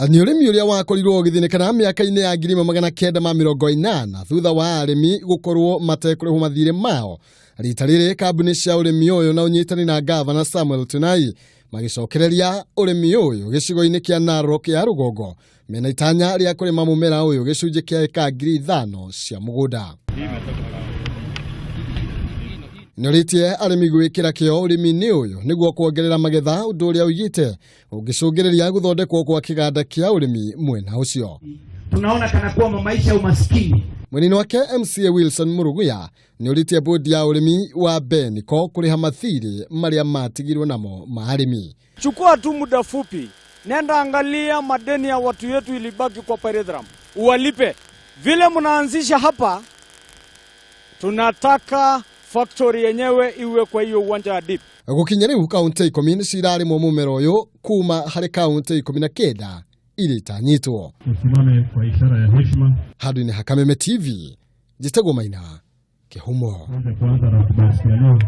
Nĩ ũrĩmi ũrĩa wakorirwo ũgĩthĩnĩka mĩaka-inĩ ya 1980 thutha wa arĩmi gũkorwo matekũrĩhwo mathirĩ mao. Rita rĩrĩ kambuni cia ũrĩmi ũyũ na ũnyitani na gavana Samuel Tunai magĩcokereria ũrĩmi ũyũ gĩcigo-inĩ kĩa Narok ya rũgongo mena itanya rĩa kũrĩma mũmera ũyũ gĩcunjĩ kĩa ĩka 5,000 cia mũgũnda. Nĩorĩtie arĩmi gwĩkĩra kĩo ũrĩmi-inĩ ũyũ nĩguo kuongerera magetha, ũndũ ũrĩa oigĩte ũngĩcũngĩrĩria gũthondekwo kwa kĩganda kĩa ũrĩmi mwena ũcio. Tunaona kana kwamba maisha ya umaskini. Mwena wake MCA Wilson Muruguya nĩorĩtie bodi ya ũrĩmi wa Beniko kũrĩha mathirĩ marĩa matigirwo namo ma arĩmi. Chukua tu muda fupi, nenda angalia madeni ya watu yetu ilibaki kwa Pyrethrum, uwalipe. Vile mnaanzisha hapa, tunataka factory yenyewe iwe kwa hiyo uwanja wa dip. Gũkinya rĩu kaunti 10 nĩcio irarĩmwo mũmera ũyũ kuma harĩ kaunti 19 iria itanyitwo. Tusimame kwa ishara ya heshima. Handũ-inĩ ha Kameme TV, njĩtagwo Maina Kĩhumo. Tuanze kuanza ratiba ya leo.